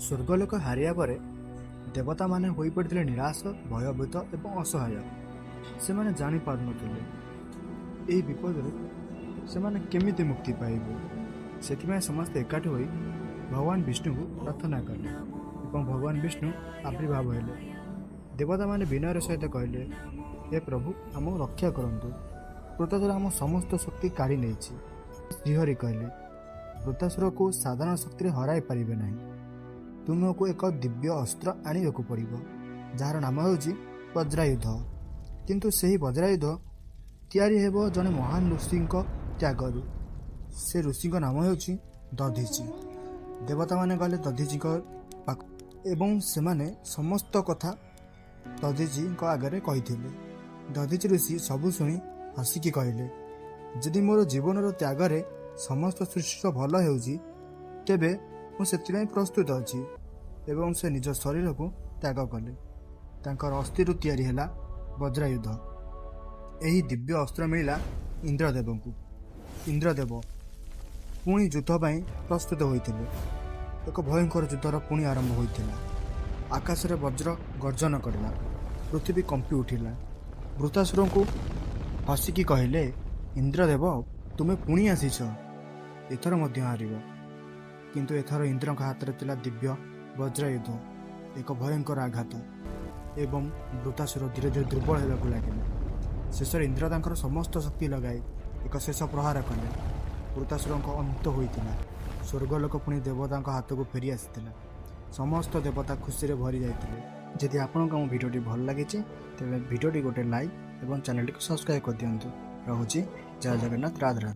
ସ୍ୱର୍ଗଲୋକ ହାରିବା ପରେ ଦେବତାମାନେ ହୋଇପଡ଼ିଥିଲେ ନିରାଶ, ଭୟଭୀତ ଏବଂ ଅସହାୟ। ସେମାନେ ଜାଣିପାରୁନଥିଲେ ଏହି ବିପଦରୁ ସେମାନେ କେମିତି ମୁକ୍ତି ପାଇବେ। ସେଥିପାଇଁ ସମସ୍ତେ ଏକାଠି ହୋଇ ଭଗବାନ ବିଷ୍ଣୁଙ୍କୁ ପ୍ରାର୍ଥନା କଲେ ଏବଂ ଭଗବାନ ବିଷ୍ଣୁ ଆବିର୍ଭାବ ହେଲେ। ଦେବତାମାନେ ବିନୟର ସହିତ କହିଲେ, "ହେ ପ୍ରଭୁ, ଆମକୁ ରକ୍ଷା କରନ୍ତୁ। ବୃତ୍ରାସୁର ଆମ ସମସ୍ତ ଶକ୍ତି କାଢ଼ି ନେଇଛି।" ଶ୍ରୀହରି କହିଲେ, "ବୃତ୍ରାସୁରକୁ ସାଧାରଣ ଶକ୍ତିରେ ହରାଇ ପାରିବେ ନାହିଁ। ତୁମକୁ ଏକ ଦିବ୍ୟ ଅସ୍ତ୍ର ଆଣିବାକୁ ପଡ଼ିବ, ଯାହାର ନାମ ହେଉଛି ବଜ୍ରାୟୁଧ। କିନ୍ତୁ ସେହି ବଜ୍ରାୟୁଧ ତିଆରି ହେବ ଜଣେ ମହାନ ଋଷିଙ୍କ ତ୍ୟାଗରୁ। ସେ ଋଷିଙ୍କ ନାମ ହେଉଛି ଦଧିଚି।" ଦେବତାମାନେ ଗଲେ ଦଧିଚିଙ୍କ ପାଖ ଏବଂ ସେମାନେ ସମସ୍ତ କଥା ଦଧିଚିଙ୍କ ଆଗରେ କହିଥିଲେ। ଦଧିଚି ଋଷି ସବୁ ଶୁଣି ହସିକି କହିଲେ, "ଯଦି ମୋର ଜୀବନର ତ୍ୟାଗରେ ସମସ୍ତ ସୃଷ୍ଟିର ଭଲ ହେଉଛି, ତେବେ ମୁଁ ସେଥିପାଇଁ ପ୍ରସ୍ତୁତ ଅଛି।" ଏବଂ ସେ ନିଜ ଶରୀରକୁ ତ୍ୟାଗ କଲେ। ତାଙ୍କର ଅସ୍ଥିରୁ ତିଆରି ହେଲା ବଜ୍ରାୟୁଧ। ଏହି ଦିବ୍ୟ ଅସ୍ତ୍ର ମିଳିଲା ଇନ୍ଦ୍ରଦେବଙ୍କୁ। ଇନ୍ଦ୍ରଦେବ ପୁଣି ଯୁଦ୍ଧ ପାଇଁ ପ୍ରସ୍ତୁତ ହୋଇଥିଲେ। ଏକ ଭୟଙ୍କର ଯୁଦ୍ଧର ପୁଣି ଆରମ୍ଭ ହୋଇଥିଲା। ଆକାଶରେ ବଜ୍ର ଗର୍ଜନ କରିଲା। ପୃଥିବୀ କମ୍ପି ଉଠିଲା। ବୃତ୍ରାସୁରଙ୍କୁ ହସିକି କହିଲେ, "ଇନ୍ଦ୍ରଦେବ, ତୁମେ ପୁଣି ଆସିଛ। ଏଥର ମଧ୍ୟ ହାରିବ।" କିନ୍ତୁ ଏଥର ଇନ୍ଦ୍ରଙ୍କ ହାତରେ ଥିଲା ଦିବ୍ୟ ବଜ୍ରାୟୁଧ। ଏକ ଭୟଙ୍କର ଆଘାତ ଏବଂ ବୃତ୍ରାସୁର ଧୀରେ ଧୀରେ ଦୁର୍ବଳ ହେବାକୁ ଲାଗିଲେ। ଶେଷରେ ଇନ୍ଦ୍ର ତାଙ୍କର ସମସ୍ତ ଶକ୍ତି ଲଗାଇ ଏକ ଶେଷ ପ୍ରହାର କଲେ। ବୃତ୍ରାସୁରଙ୍କ ଅନ୍ତ ହୋଇଥିଲା। ସ୍ୱର୍ଗଲୋକ ପୁଣି ଦେବତାଙ୍କ ହାତକୁ ଫେରି ଆସିଥିଲା। ସମସ୍ତ ଦେବତା ଖୁସିରେ ଭରି ଯାଇଥିଲେ। ଯଦି ଆପଣଙ୍କୁ ଆମ ଭିଡ଼ିଓଟି ଭଲ ଲାଗିଛି, ତେବେ ଭିଡ଼ିଓଟି ଗୋଟେ ଲାଇକ୍ ଏବଂ ଚ୍ୟାନେଲଟିକୁ ସବସ୍କ୍ରାଇବ୍ କରିଦିଅନ୍ତୁ। ରହୁଛି। ଜୟ ଜଗନ୍ନାଥ, ରାଧେ ରାଧେ।